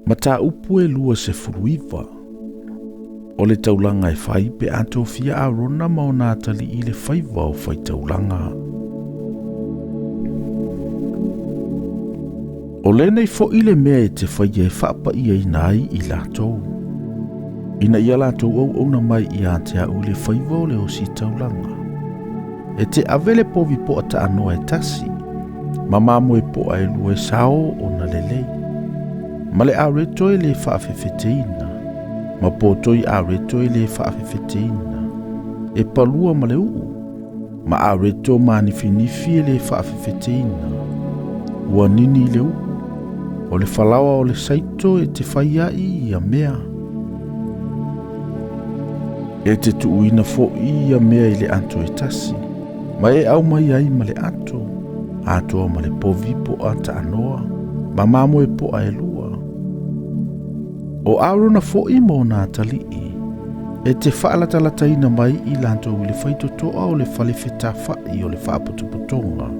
Mataupu e 29. O le taulaga e fai pe a tofia Arona ma ona atalii i le faiva o faitaulaga. O lenei foʻi le mea e te faia e faapaiaina ai i latou, ina ia latou auauna mai ia te au i le faiva o le ositaulaga. E te ave le povi poa taanoa e tasi, ma mamoe poa e lua e sao ona lelei, ma le areto e le faafefeteina, ma potoi areto e le faafefeteina, e palua ma le uu, ma areto manifinifi e le faafefeteina, ua nini i le uu, o le falaoa o le saito e te fai ai ia mea. E te tuuina foʻi ia mea i le ato e tasi, ma e aumai ai ma le ato, atoa ma le povi poa taanoa, ma mamoe poa e lua. O Arona foʻi ma ona atalii, e te faalatalataina mai i latou i le faitotoa o le fale fetafaʻi o le faapotopotoga,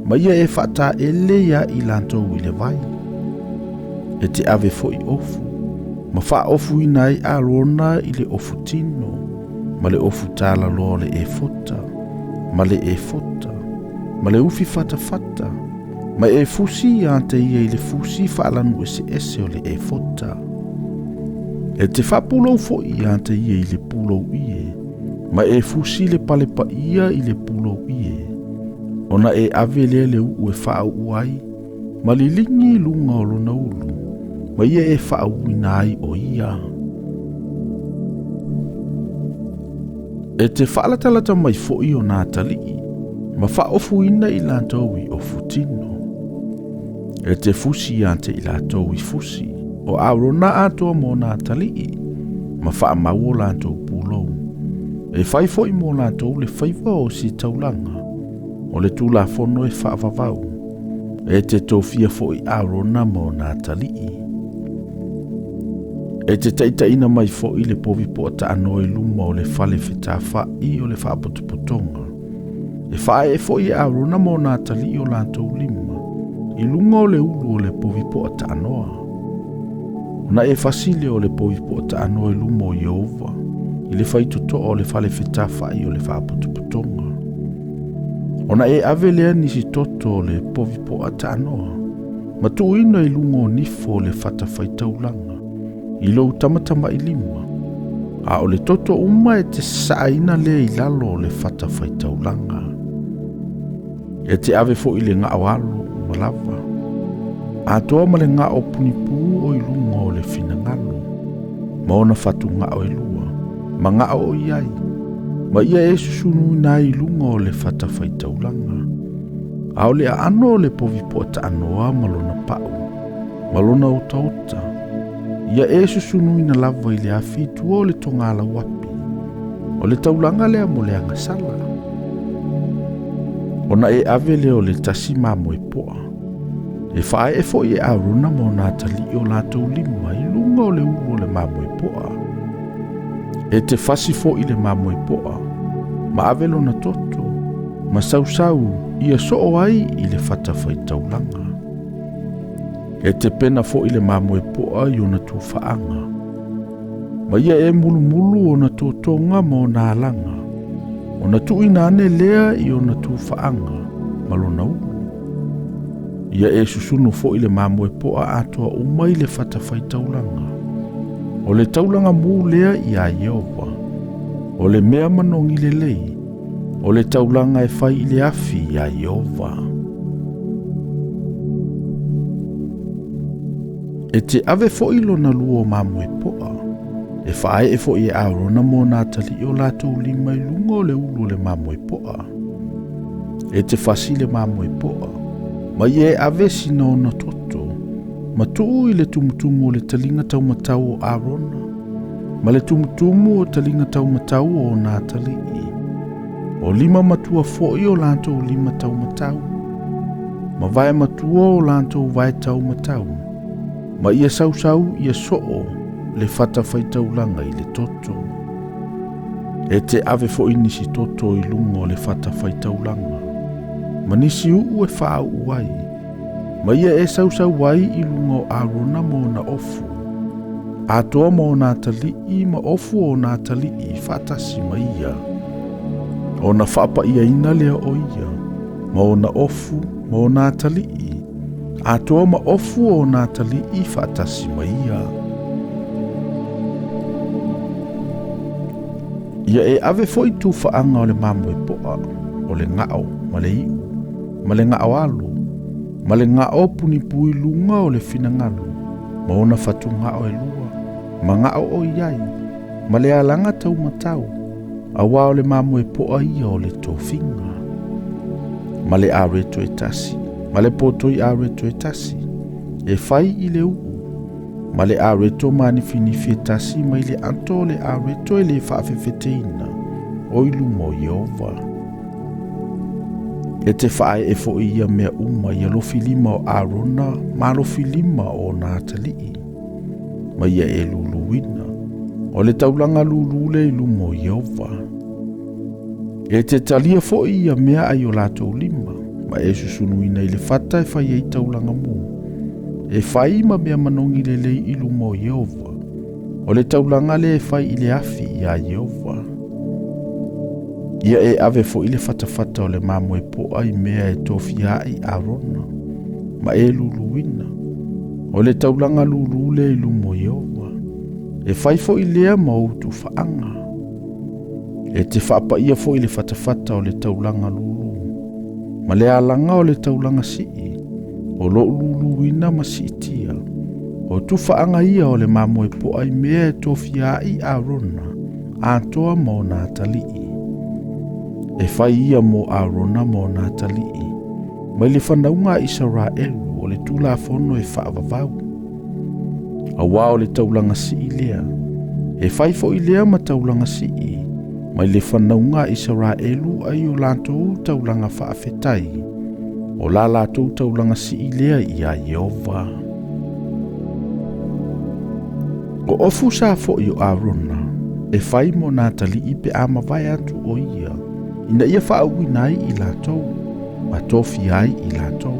ma ia e faataele ia i latou i le vai. E te ave foʻi ofu, ma faaofuina ai Arona i le ofu tino, ma le ofu talaloa o le efota, ma le efota, ma le ufi fatafata, ma e fusi ia te ia i le fusi faalanu eseese o le efota. E te faapulou foʻi ia te ia i le pulou ie, ma e fusi le pale paia i le pulou ie, ona e ave lea le uu e faauu ai, ma liligi i luga o lona ulu, ma ia e faauuina ai o ia. E te faalatalata mai foʻi ona atalii, ma faaofuina i latou i ofu tino. E te fusi ia te i latou i fusi, o Arona atoa ma ona atalii, ma faamau o latou pulou. E fai foʻi mo latou le faiva o ositaulaga, o le tulafono e faavavau. E te tofia foʻi Arona ma ona atalii. E te taitaiina mai foʻi le povi poa taanoa i luma o le fale fetafaʻi o le faapotopotoga. E faaee foʻi e Arona ma ona atalii o latou lima, i luga o le ulu o le povi poa taanoa. Ona e fasi lea o le povi poa taanoa i luma o Ieova, i le faitotoa o le fale fetafaʻi o le faapotopotoga. Ona e ave lea nisi toto o le povi poa taanoa, ma tuuina i luga o nifo o le fatafaitaulaga, i lou tamatamailima, a o le toto uma e te sasaaina lea i lalo o le fatafaitaulaga. E te ave foʻi le gao alo ua lava, atoa ma le gao punipū o i luga o le finagalo, ma ona fatugao e lua, ma gao o i ai, ma ia e susunuina ai i luga o le fatafaitaulaga. A o le aano o le povi poa taanoa ma lona pau, ma lona otaota, ia e susunuina lava i le afi i tua o le togalauapi, o le taulaga lea mo le agasala. Ona e ave lea o le tasi mamoe poa, e faaee foʻi e Arona ma ona atalii o latou lima i luga o le ulu o le mamoe poa. E te fasi foʻi le mamoe poa, ma ave lona toto, ma sausau ia soo ai i le fatafaitaulaga. E te pena foʻi le mamoe poa i ona tufaaga, ma ia e mulumulu ona totoga ma ona alaga, ona tuuina ane lea i ona tufaaga ma lona ulu. Ia e susunu foʻi le mamoe poa atoa uma i le fatafaitaulaga. O le taulaga mū lea iā Ieova, o le mea manogi lelei, o le taulaga e fai i le afi iā Ieova. E te ave foʻi lona lua o mamoe poa, e faaee foʻi e Arona ma ona atalii o latou lima i luga o le ulu o le mamoe poa. E te fasi le mamoe poa, ma ia e ave sina ona toto, ma tuu i le tumutumu o le taliga taumatau o Arona, ma le tumutumu o taliga taumatau o ona atalii. O lima matua foʻi o latou lima taumatau, ma vae matua o latou vae taumatau, ma ia sausau ia soo le fatafaitaulaga i le toto. E te ave foʻi nisi toto i luga o le fatafaitaulaga, ma nisi uu e faauu ai, Ma ia e sausau ai i luga o Arona ma ona ofu, atoa ma ona atalii ma ofu o ona atalii faatasi ma ia. Ona faapaiaina lea o ia, ma ona ofu ma ona atalii, atoa ma ofu o ona atalii faatasi ma ia. Ia e ave fo'i tufaaga o le mamoe po'a, o le ga'o ma le i'u, ma le ga'o alo, ma le ga'o punipui luga o le finagalo, ma ona fatuga'o e lua, ma ga'o o i ai, ma le alaga taumatau, auā o le mamoe po'a ia o le tofiga. Ma le areto e tasi, ma le potoi areto e tasi, e fai i le u'u, ma le areto manifinifi e tasi mai le ato o le areto e lē faafefeteina o i luma o Ieova. E te faaee fo'i ia mea uma i alofilima o Arona ma alofilima o ona atalii, ma ia e luluina, o le taulaga lūlū lea i luma o Ieova. E te talia fo'i ia mea ai o latou lima, ma e susunuina i le fata e fai ai taulaga mū, e fai ma mea manogi lelei i luma o Ieova, o le taulaga lea e fai i le afi iā Ieova. Ia e ave fo'i le fatafata o le mamoe po'a i mea e tofia ai Arona, ma e luluina, o le taulaga lūlū lea i luma o Ieova, e fai fo'i lea ma ou tufaaga. E te faapaia fo'i le fatafata o le taulaga lūlū, ma le alaga o le taulaga si'i, o lo'u luluina ma si'itia, o tufaaga ia o le mamoe po'a i mea e tofia ai Arona, atoa ma ona atalii. E fai ia mo Arona ma ona atalii, mai le fanauga a Isaraelu o le tulafono e faavavau. Auā o le taulaga sii lea, e fai fo'i lea ma taulaga sii, mai le fanauga a Isaraelu ai o latou taulaga faafetai, o la latou taulaga sii lea iā Ieova. O ofu sa fo'i o Arona, e fai mo ona atalii pe a mavae atu o ia, ina ia faauuina ai i latou, ma tofia ai i latou.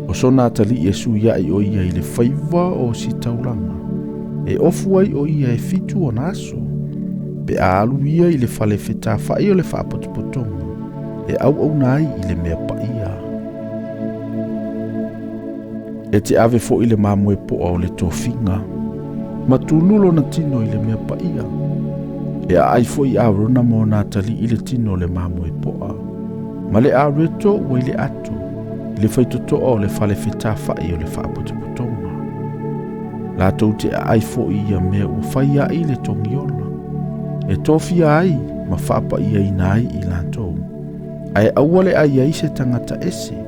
O sona atalii e sui a'i o ia i le faiva o ositaulaga, e ofu ai o ia e 7 ona aso, pe a alu ia i le fale fetafa'i o le faapotopotoga, e auauna ai i le mea paia. E te ave fo'i le mamoe po'a o le tofiga, ma tunu lona tino i le mea paia. E aai fo'i Arona ma ona atalii le tino o le mamoe po'a, ma le areto ua i le ato, i le faitotoa o le fale fetafa'i o le faapotopotoga. Latou te aai fo'i ia mea ua fai a'i le togiola, e tofia ai ma faapaiaina ai i latou, ae aua le ai ai se tagata ese,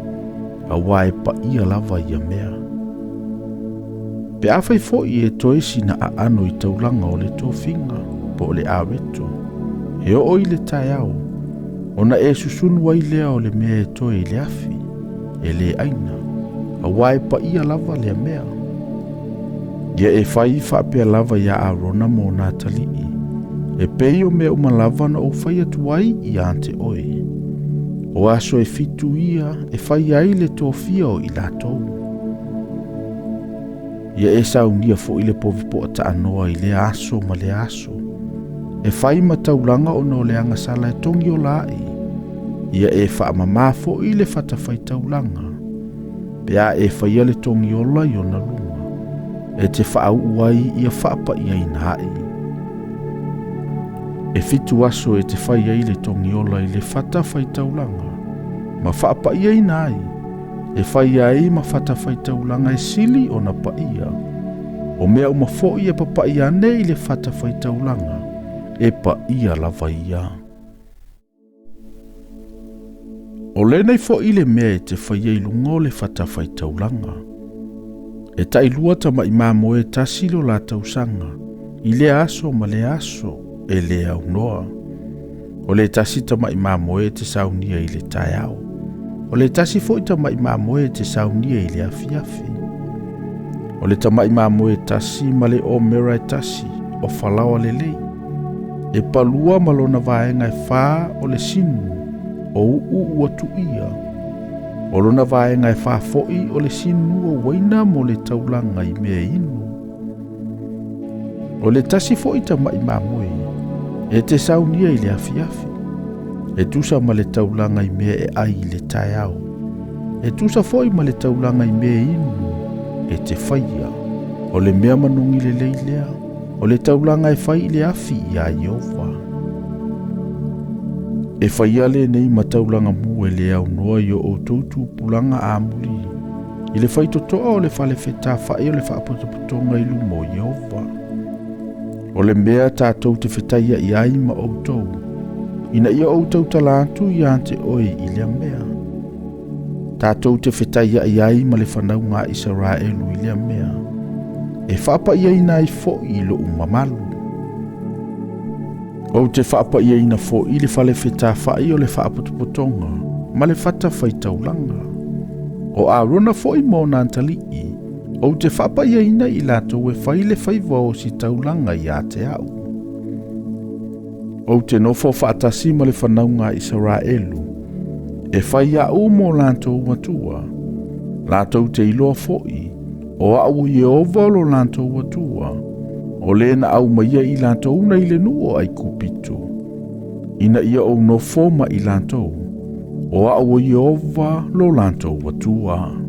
auā e paia lava ia mea. Pe afai fo'i e toe sina aano i taulaga o le tofiga po o le areto, e oo i le taeao, ona e susunu ai lea o le mea e toe i le afi, e lē aina, auā e paia lava lea mea. Ia e fai faapea lava iā Arona ma ona atalii, e pei o mea uma lava na ou fai atu ai iā te oe. O aso e 7 ia e fai ai le tofia o i latou. Ia e saunia fo'i le povi po'a taanoa i lea aso ma lea aso, e fai ma taulaga ona o le agasala e togi ola a'i. Ia e faamamā fo'i le fatafaitaulaga, pe a e faia le togi ola i ona luga, e te faauu ai ia faapaiaina a'i. E 7 aso e te fai ai le togiola i le fatafaitaulaga, ma faapaiaina ai, e fai ai ma fatafaitaulaga e sili ona paia. O mea uma fo'i e papa'i ane i le fatafaitaulaga, e paia lava ia. O lenei fo'i le mea e te faia i luga o le fatafaitaulaga. E tailua tama'i mamoe tasi lo la tausaga, i lea aso ma lea aso e lē aunoa. O le tasi tama'i mamoe e te saunia i le taeao, o le tasi fo'i tama'i mamoe e te saunia i le afiafi. O le tama'i mamoe tasi ma le omera e tasi o falaoa lelei, e palua ma lona vaega e 4 o le sinu o u'u ua tu'ia. O lona vaega e fā foʻi o le sinu o uaina mo le taulaga i mea inu. O le tasi foʻi tamaʻi mamoe e te saunia i le afiafi, e tusa ma le taulaga i mea e ai i le taeao, e tusa foʻi ma le taulaga i mea inu e te faia. O le mea manogi lelei lea, o le taulaga e fai i le afi iā Ieova. E faia lenei ma taulaga mu e le aunoa i o outou tupulaga amuli i le faitotoa o le fale fetafaʻi o le faapotopotoga i luma o Ieova. O le mea tatou te fetaiaʻi ai ma outou, ina ia ou tautala atu iā te oe i lea mea. Tatou te fetaiaʻi ai ma le fanauga a Isaraelu i lea mea, e faapaʻiaina ai foʻi loʻu mamalu. Ou te faapaʻiaina foʻi le fale fetafaʻi o le faapotopotoga ma le fata faitaulaga. O Arona foʻi ma ona atalii, ou te faapaʻiaina i latou e fai le faiva o ositaulaga iā te aʻu. Ou te nofo faatasi ma le fanauga a Isaraelu, e fai aʻu mo latou Atua. Latou te iloa foʻi, o aʻu o Ieova lo latou Atua, o lē na aumaia i latou nei le nuu o Aikupito, ina ia ou nofo ma i latou, o aʻu o Ieova lo latou Atua.